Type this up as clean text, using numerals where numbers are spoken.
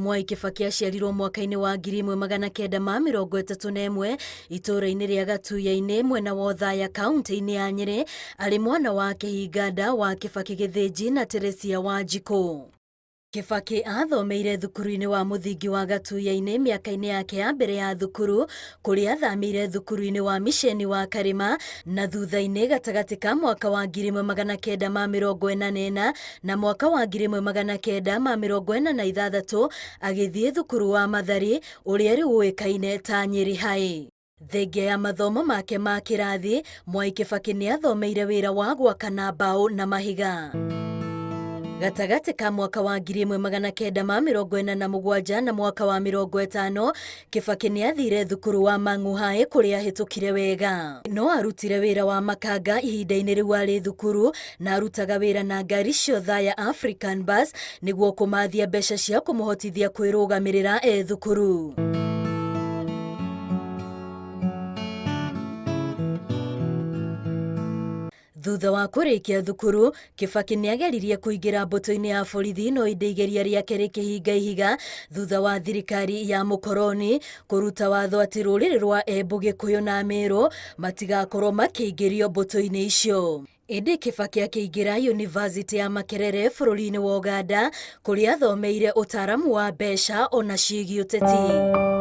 Mwai Kĩbakĩ aciarirwo mwaka-inĩ wa 1931 itũũra-inĩ rĩa Gatuya-inĩ mwena wa Othaya kaunti-inĩ ya Nyĩrĩ arĩ mwana wa kĩhinganda wa Kĩbakĩ Gĩthĩnji na Teresia Wanjikũ. Kĩbakĩ athomeire thukuru-inĩ wa mũthingi wa Gatuya-inĩ mĩaka-inĩ yake ya mbere ya thukuru kũrĩa athamĩire thukuru-inĩ wa miceni wa Karĩma na thutha-inĩ gatagatĩ ka mwaka wa 1944 na mwaka wa 1946 agĩthiĩ thukuru wa Mathari ũrĩa rĩu ũĩkaine ta Nyeri High. Thengia ya mathomo make ma kĩrathi, Mwai Kĩbakĩ nĩ athomeire wĩra wa gwaka na mbaũ na mahiga. Gatagatĩ ka mwaka wa 1947 na mwaka wa 50, Kĩbakĩ nĩ athire thukuru wa Mang'u High kũrĩa ahĩtũkire wega. No arutire wĩra wa makanga ihinda-inĩ rĩu arĩ thukuru na arutaga wĩra na ngari cia Othaya African Bus nĩguo kũmathia mbeca cia kũmũhotithia kwĩrũgamĩrĩra e thukuru. Thutha wa kũrĩkia thukuru, Kĩbakĩ nĩ ageririe kũingĩra mbũtũ-inĩ ya borithi no ĩndĩ igeria rĩake rĩkĩhinga ihiga thutha wa thirikari ya mũkoroni kũruta watho atĩ rũrĩrĩ rwa Embu, Gĩkũyũ na Mĩrũ matigakorwo makĩingĩrio mbũtũ-inĩ icio. Ĩndĩ Kĩbakĩ akĩingĩra Yunivasĩtĩ ya Makerere bũrũri-inĩ wa Ũganda kũrĩa athomeire ũtaaramu wa mbeca ona ciĩgiĩ ũteti.